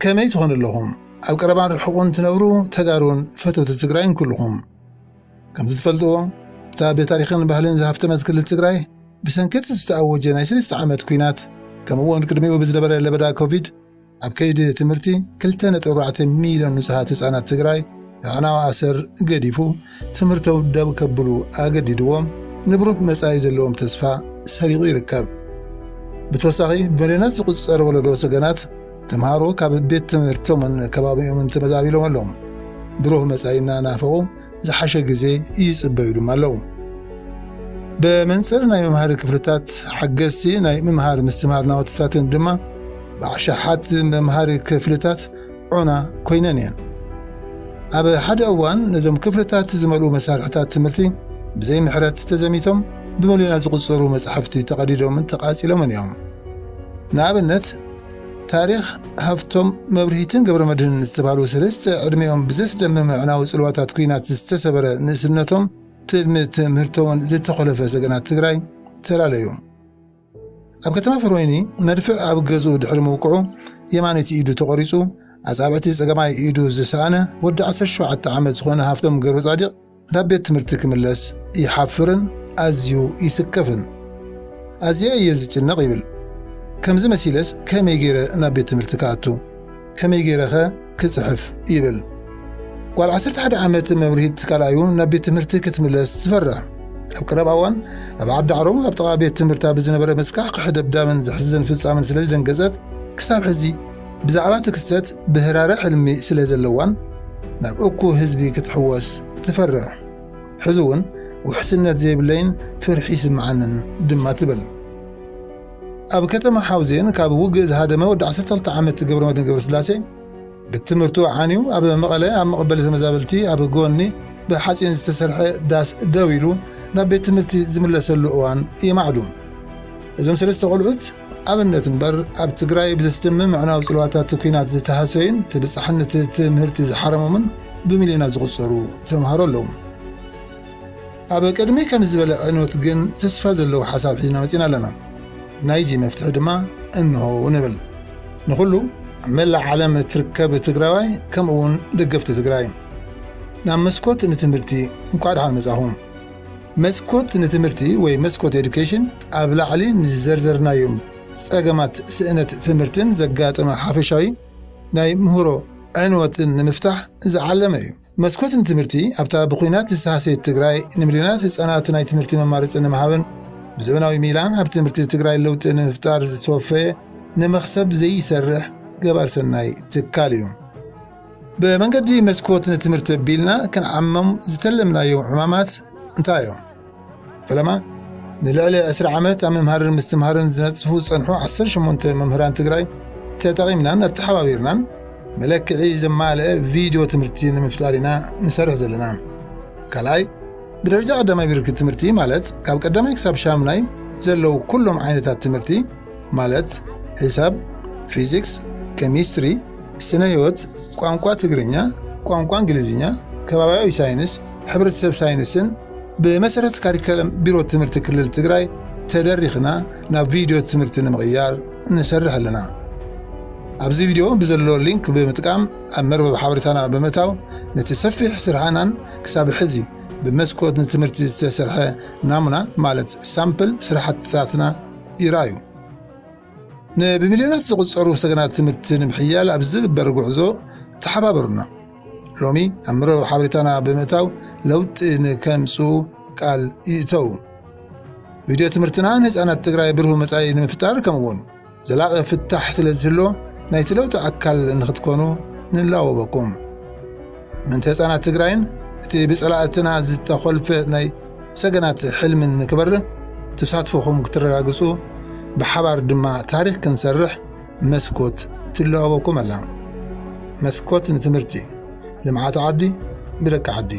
ከመይ ትኾኑ ኣለኹም? ኣብ ቀረባን ርሑቕን ትነብሩ ተጋሩን ፈተውቲ ትግራይን ኩልኹም። ከምዚ ትፈልጥዎ፣ እታ ብታሪኽን ባህልን ዝሃፍተመት ክልል ትግራይ፣ ብሰንኪ እቲ ዝተኣወጀ ናይ ሰለስተ ዓመት ኲናት፣ ከምኡ እውን ቅድሚኡ ብዝነበረ ለበዳ ኮቪድ፣ ኣብ ከይዲ ትምህርቲ ክልተ ነጥቢ ኣርባዕተ ሚልዮን ንጹሃት ህጻናት ትግራይ ኣዕናዊ ኣሰር ገዲፉ፣ ትምህርቶም ደው ከብሉ ኣገዲድዎም፣ ንብሩህ መጻኢ ዘለዎም ተስፋ ሰሪቑ ይርከብ። ብተወሳኺ፣ ብሚልዮናት ዝቑጸር ወለዶ ሰገናት ተምሃሮ ካብ ቤት ትምህርቶምን ከባቢኦምን ተመዛቢሎም ኣለዉ። ብሩህ መጻኢ እናናፈቑ ዝሓሸ ግዜ ይጽበዩ ድማ ኣለዉ። ብመንጽር ናይ መምሃሪ ክፍልታት፣ ሓገዝቲ ናይ ምምሃር ምስትምሃር ናውትታትን ድማ ብኣሽሓት መምሃሪ ክፍልታት ዑና ኮይነን እየን። ኣብ ሓደ እዋን ነዞም ክፍልታት ዝመልኡ መሳርሕታት ትምህርቲ ብዘይ ምሕረት ተዘሚቶም፣ ብሚልዮናት ዝቑጸሩ መጻሕፍቲ ተቐዲዶምን ተቓጺሎምን እዮም። ንኣብነት፣ ታሪኽ፣ ሃፍቶም፣ መብርሂትን ገብረመድህንን ዝተባህሉ ሰለስተ ዕድሜኦም ብዘስደምም ኣዕናዊ ጽልዋታት ኲናት ዝተሰበረ ንእስነቶም፣ ትልሚ ትምህርቶምን ዝተኾለፈ ሰገናት ትግራይ ተላለዩ። ኣብ ከተማ ፍሮይኒ መድፍዕ ኣብ ገዝኡ ድሕሪ ምውቅዑ የማነይቲ ኢዱ ተቖሪጹ፣ ኣጻብዕቲ ጸገማይ ኢዱ ዝሰኣነ ወዲ ዓሰርተ ሸውዓተ ዓመት ዝኾነ ሃፍቶም ገብረጻድቕ ናብ ቤት ትምህርቲ ክምለስ ይሓፍርን ኣዝዩ ይስከፍን። ኣዝየ እየ ዝጭነቕ ይብል። ከምዚ መሲለስ ከመይ ገይረ ናብ ቤት ትምህርቲ ክኣቱ? ከመይ ገይረኸ ክጽሕፍ? ይብል። ጓል ዓሰርተ ሓደ ዓመት መብርሂት ካልኣዩ ናብ ቤት ትምህርቲ ክትምለስ ትፈርሕ። ኣብ ቀረባ እዋን ኣብ ዓዲ ዓረቡ ኣብ ጥቓ ቤት ትምህርታ ብዝነበረ መስካሕክሒ ደብዳብን ዘሕዝን ፍጻመን ስለ ዝደንገጸት፣ ክሳብ ሕዚ ብዛዕባ እቲ ክስተት ብህራረ ሕልሚ ስለ ዘለዋን ናብ እኩ ህዝቢ ክትሕወስ ትፈርሕ። ሕዚ እውን ውሕስነት ዘይብለይን ፍርሒ ይስምዓንን ድማ ትብል። ኣብ ከተማ ሓውዜን ካብ ውግእ ዝሃደመ ወዲ ዓሰርተ ክልተ ዓመት ገብረመድህን ገብረስላሴ ብትምህርቱ ዓንዩ ኣብ መቐለ ኣብ መቐበሊ ተመዛበልቲ ኣብ ጎኒ ብሓፂን ዝተሰርሐ ዳስ ደው ኢሉ ናብ ቤት ትምህርቲ ዝምለሰሉ እዋን ይማዕዱ። እዞም ሰለስተ ቆልዑት ኣብነት እምበር ኣብ ትግራይ ብዘስደምም ኣዕናዊ ፅልዋታት ኲናት ዝተሃሰዩን ተበፃሕነት ትምህርቲ ዝሓረሞምን ብሚልዮናት ዝቑፀሩ ተምሃሮ ኣለዉ። ኣብ ቅድሚ ከም ዝበለ ዕንወት ግን ተስፋ ዘለዎ ሓሳብ ሒዝና መፂና ኣለና። ናይዚ መፍትሒ ድማ እንሆ ንብል። ንኹሉ ኣብ መላእ ዓለም እትርከብ ትግራዋይ ከምኡ እውን ደገፍቲ ትግራይ ናብ መስኮት ንትምህርቲ እንኳዕ ደሓን መጻኹም። መስኮት ንትምህርቲ ወይ መስኮት ኤዱኬሽን ኣብ ላዕሊ ንዘርዘርናዮም ጸገማት ስእነት ትምህርትን ዘጋጠመ ሓፈሻዊ ናይ ምህሮ ዕንወትን ንምፍታሕ ዝዓለመ እዩ። መስኮት ንትምህርቲ ኣብታ ብኹናት ዝተሃሰየት ትግራይ ንሚልዮናት ህፃናት ናይ ትምህርቲ መማረፂ ንምሃብን ብዘበናዊ ሚላ ኣብ ትምህርቲ ትግራይ ለውጢ ንምፍጣር ዝተወፈየ ንመኽሰብ ዘይሰርሕ ገባር ሰናይ ትካል እዩ። ብመንገዲ መስኮት ንትምህርቲ ኣቢልና ክንዓሞም ዝተለምናዮም ዕማማት እንታይ እዮም? ፈለማ፣ ንልዕሊ ዕስራ ዓመት ኣብ ምምሃርን ምስትምሃርን ዝነጥፉ ዝጸንሑ ዓሰርተ ሸሞንተ መምህራን ትግራይ ተጠቒምናን ኣተሓባቢርናን መለክዒ ዘማልአ ቪድዮ ትምህርቲ ንምፍጣር ኢና ንሰርሕ ዘለና። ካልኣይ፣ ብደረጃ ቀዳማይ ብርኪ ትምህርቲ ማለት ካብ ቀዳማይ ክሳብ ሻምናይ ዘለዉ ኩሎም ዓይነታት ትምህርቲ ማለት ሒሳብ፣ ፊዚክስ፣ ኬሚስትሪ፣ ስነ ህይወት፣ ቋንቋ ትግርኛ፣ ቋንቋ እንግሊዝኛ፣ ከባብያዊ ሳይንስ፣ ሕብረተሰብ ሳይንስን ብመሰረት ካሪከለም ቢሮ ትምህርቲ ክልል ትግራይ ተደሪኽና ናብ ቪድዮ ትምህርቲ ንምቕያር ንሰርሕ ኣለና። ኣብዚ ቪድዮ ብዘሎ ሊንክ ብምጥቃም ኣብ መርበብ ሓበሬታና ብምእታው ነቲ ሰፊሕ ስርሓናን ክሳብ ሕዚ ብመስኮት ንትምህርቲ ዝተሰርሐ ናሙና ማለት ሳምፕል ስራሕትታትና ይረኣዩ። ንብሚልዮናት ዝቑጸሩ ሰገናት ትምህርቲ ንምሕያል ኣብ ዝግበር ጉዕዞ ተሓባበሩና። ሎሚ ኣብ መርበብ ሓበሬታና ብምእታው ለውጢ ንከምጽኡ ቃል ይእተው። ቪድዮ ትምህርትና ንህፃናት ትግራይ ብሩህ መጻኢ ንምፍጣር ከምኡውን ዘላቒ ፍታሕ ስለ ዝህሎ ናይቲ ለውጢ ኣካል ንክትኮኑ ንላወበኩም። ምእንቲ ህፃናት ትግራይን እቲ ብጸላእትና ዝተኾልፈ ናይ ሰገናት ሕልምን ንክበርህ ተሳትፎኹም ክትረጋግጹ ብሓባር ድማ ታሪኽ ክንሰርሕ መስኮት ትላወበኩም ኣላ። መስኮት ንትምህርቲ፣ ልምዓት ዓዲ ብደቂ ዓዲ።